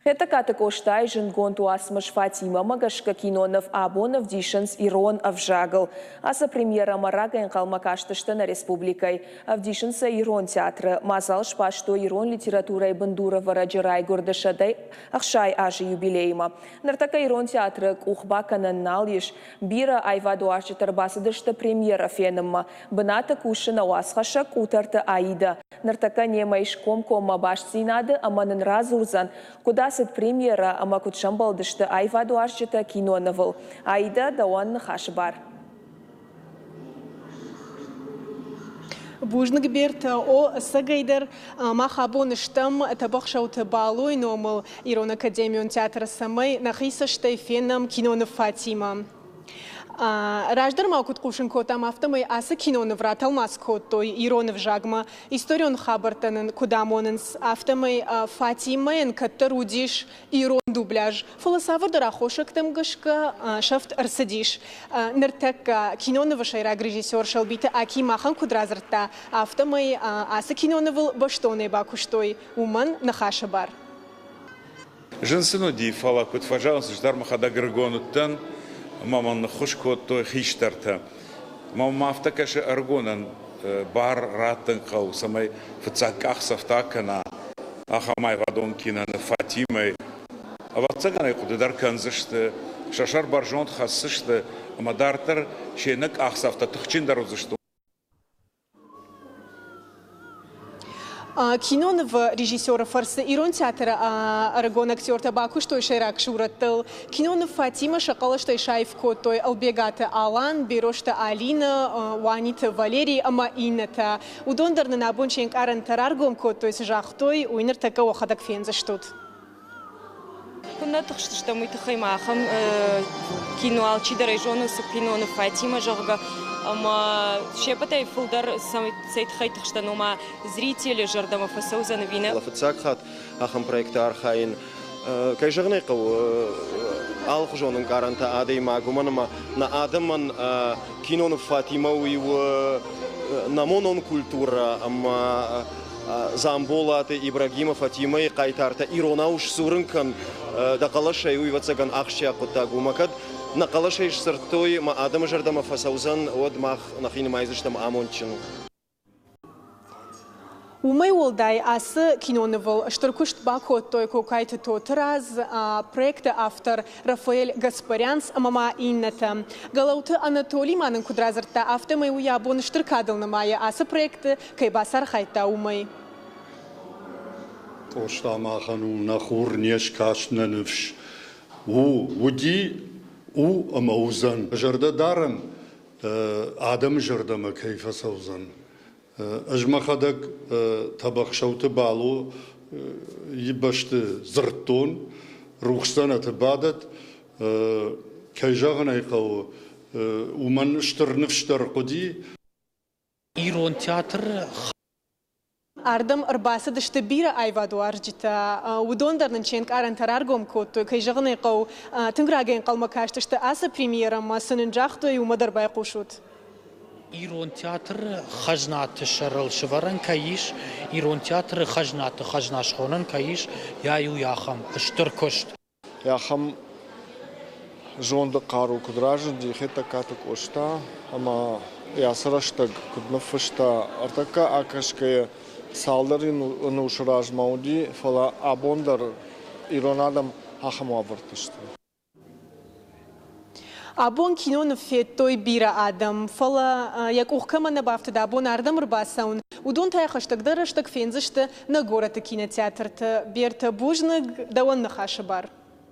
Хетӕгкаты Къостайы зындгонд уацмыс Фатимӕ-мӕ гӕсгӕ киноныв абон ӕвдисынц ирон ӕвзагыл. Ацы премьерӕмӕ рагӕй ӕнхъӕлмӕ кастысты нӕ республикӕйы. Ӕвдисынц ӕй Ирон театры. Мадзал сбастой ирон литературӕйы бындурӕвӕрӕджы райгуырды 160 азы юбилейимӕ. Ныртӕккӕ Ирон театры къух бакӕнӕн нал ис. Бирӕ аивадуарзджытӕ ӕрбацыдысты премьерӕ фенынмӕ. Бынаты кусы нӕ уацхӕссӕг Къутӕрты Аидӕ. Ныртӕккӕ немӕ ис комкоммӕ бастдзинады ӕмӕ нын радзурдзӕн, куыд ацыд премьерӕ ӕмӕ куыд сӕмбӕлдысты аивадуарзджытӕ кинонывыл. Аидӕ, дӕуӕн ныхасы бар. Бузныг, Бертӕ. О, ӕцӕгӕйдӕр, мах абон стӕм Тӕбӕхсӕуты Балойы номыл Ирон академион театры, цӕмӕй нӕхи цӕстӕй фенӕм киноныв Фатимӕ. Раздӕр ма куыд хъусын кодтам, афтӕмӕй ацы киноныв ратӕлмац кодтой ирон ӕвзагмӕ. Историон хабӕрттӕ нын куыд амонынц, афтӕмӕй Фатимӕйӕн кӕддӕр уыдис ирон дубляж, фӕлӕ цавӕрдӕр аххосӕгтӕм гӕсгӕ сӕфт ӕрцыдис. Ныртӕккӕ кинонывы сӕйраг режиссер Сӕлбиты Аки махӕн куыд радзырдта, афтӕмӕй ацы кинонывыл бӕстонӕй бакуыстой, уымӕн ныхасы бар. Зын сын уыди, фӕлӕ куыд фӕзӕгъынц, ӕз дӕр мӕхӕдӕг ӕрыгон уыдтӕн ӕмӕ мӕн ныххуыс кодтой хистӕртӕ. Ӕмӕ мӕм афтӕ кӕсы, ӕрыгонӕн бар раттын хъӕуы, цӕмӕй фыццаг къахдзӕфтӕ акӕна ахӕм аивадон киноныв Фатимӕ. Ӕвӕццӕгӕн ӕй хъуыды дӕр кӕндзысты, сӕ сӕр бӕрзонд хӕсдзысты ӕмӕ дарддӕр се нӕ къахдзӕфтӕ тыхджындӕр уыдзысты. Кинонывы режиссеры фӕрцы Ирон театры ӕрыгон актертӕ бакуыстой сӕйраг сурӕттыл. Киноныв Фатимӕ сӕ хъӕлӕстӕй саив кодтой Ӕлбегаты Алан, Берозты Алинӕ, Уаниты Валерий ӕмӕ иннӕтӕ. Уыдон дӕр нын абон се нкъарӕнтӕ раргом кодтой, цы загътой, уый ныртӕккӕ уӕхӕдӕг фендзыстут. Куыннӕ тыхстыстӕм уый тыххӕй ма ахӕм кино алчидӕр ӕй зоны, цы киноныв Фатимӕ, зӕгъгӕ. Ӕмӕ се ппӕтӕй фылдӕр цӕй тыххӕй тыхстӕн, ома зрители зӕрдӕмӕ фӕцӕудзӕн ӕви нӕ. Фыццаг хатт ахӕм проекты архайын, кӕй зӕгъын ӕй хъӕуы, алыхуызон ӕнкъарӕнтӕ адӕймаг, уымӕн ӕмӕ нӕ адӕмӕн киноныв Фатимӕ уый у нӕ монон культурӕ ӕмӕ Дзамболаты Ибрагимы Фатимӕйы хъайтартӕ иронау сдзурын кӕн дӕ хъӕлӕсӕй, уый, ӕвӕццӕгӕн, ахсджиаг хъуыддаг у. Ӕмӕ кӕд нӕ хъӕлӕсӕй сдзырдтой ӕмӕ адӕмы зӕрдӕмӕ фӕцӕудзӕн, уӕд мах нӕхи нымайдзыстӕм амондджын. Уымӕй уӕлдай ацы кинонывыл стыр куыст бакодтой Кокайты Тотырадз, проекты автор Рафаэль Гаспарянц ӕмӕ ма иннӕтӕ. Гӕлӕуты Анатоли ма нын куыд радзырдта, афтӕмӕй уый абон стыр кадыл нымайы ацы проекты кӕй бацархайдта, уымӕй. Къоста махӕн у нӕ хур, не скаст, нӕ ныфс. У, уыди, у ӕмӕ уыдзӕн. Зӕрдӕ дарӕм, адӕмы зӕрдӕмӕ кӕй фӕцӕудзӕн. Ӕз мӕхӕдӕг Тӕбӕхсӕуты Балойы бӕсты дзырдтон, рухс дзӕнӕты бадӕт. Кӕй зӕгъын ӕй хъӕуы, уымӕн стыр ныфс дӕр хъуыди. Ирон театры Ардӕм ӕрбацыдысты бирӕ аивадуарзджытӕ. Уыдон дӕр нын се нкъарӕнтӕ раргом кодтой. Кӕй зӕгъын ӕй хъӕуы, тынг рагӕй ӕнхъӕлмӕ кастысты ацы премьерӕмӕ. Цы нын загътой, уымӕ дӕр байхъусут. Ирон театры хӕзнаты сӕрыл сывӕрӕн кӕй ис, Ирон театры хӕзнаты хӕзна схонӕн кӕй ис, йӕ иу ахӕм стыр куыст. Ахӕм зонды хъару куыд разынди Хетӕгкаты Къоста ӕмӕ йӕ ацы рӕстӕг куыд ныффыста, ӕртӕккӕ акӕсгӕйӕ цалдӕр ӕнусы размӕ уыди, фӕлӕ абон дӕр ирон адӕм ахӕм уавӕрты сты. Абон киноныв федтой бирӕ адӕм, фӕлӕ йӕ къух кӕмӕ нӕ бафтыд абон ардӕм ӕрбацӕуын, уыдон та йӕ хӕстӕгдӕр рӕстӕг фендзысты нӕ горӕты кинотеатрты. Бертӕ, бузныг, дӕуӕн ныхасы бар.